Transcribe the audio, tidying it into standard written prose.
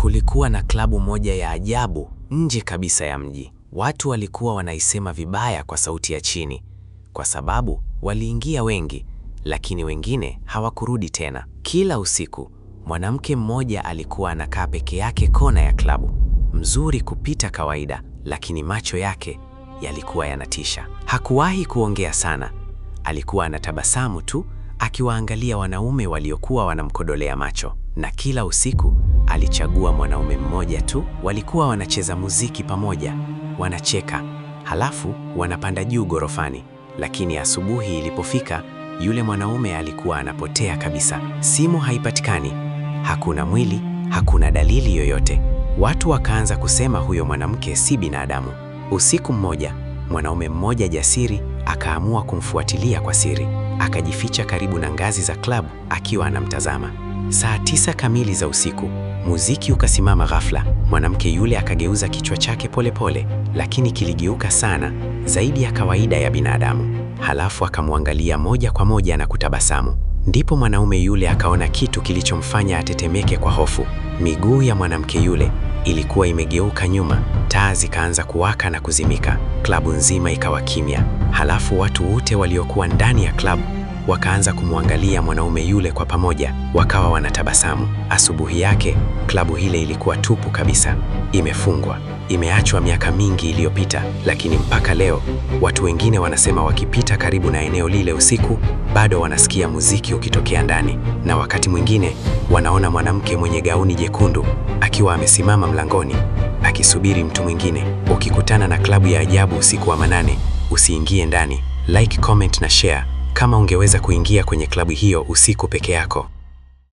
Kulikuwa na klabu moja ya ajabu nje kabisa ya mji. Watu walikuwa wanaisema vibaya kwa sauti ya chini, kwa sababu waliingia wengi, lakini wengine hawakurudi tena. Kila usiku, mwanamke mmoja alikuwa anakaa peke yake kona ya klabu, mzuri kupita kawaida, lakini macho yake yalikuwa yanatisha. Hakuwahi kuongea sana, alikuwa anatabasamu tu akiwaangalia wanaume waliokuwa wanamkodolea macho. Na kila usiku alichagua mwanaume mmoja tu. Walikuwa wanacheza muziki pamoja, wanacheka, halafu wanapanda juu ghorofani. Lakini asubuhi ilipofika, yule mwanaume alikuwa anapotea kabisa. Simu haipatikani, hakuna mwili, hakuna dalili yoyote. Watu wakaanza kusema huyo mwanamke si binadamu. Usiku mmoja, mwanaume mmoja jasiri akaamua kumfuatilia kwa siri. Akajificha karibu na ngazi za klabu akiwa anamtazama. Saa 9 kamili za usiku, muziki ukasimama ghafla. Mwanamke yule akageuza kichwa chake polepole pole, lakini kiligeuka sana zaidi ya kawaida ya binadamu. Halafu akamwangalia moja kwa moja na kutabasamu. Ndipo mwanaume yule akaona kitu kilichomfanya atetemeke kwa hofu. Miguu ya mwanamke yule ilikuwa imegeuka nyuma. Taa zikaanza kuwaka na kuzimika. Klabu nzima ikawa kimya. Halafu watu wote waliokuwa ndani ya klabu wakaanza kumwangalia mwanaume yule kwa pamoja, wakawa wanatabasamu. Asubuhi yake klabu ile ilikuwa tupu kabisa, imefungwa, imeachwa miaka mingi iliyopita. Lakini mpaka leo watu wengine wanasema wakipita karibu na eneo lile usiku bado wanasikia muziki ukitokea ndani, na wakati mwingine wanaona mwanamke mwenye gauni jekundu akiwa amesimama mlangoni akisubiri mtu mwingine. Ukikutana na klabu ya ajabu usiku wa manane, usiingie ndani. Like, comment na share kama ungeweza kuingia kwenye klabu hiyo usiku peke yako.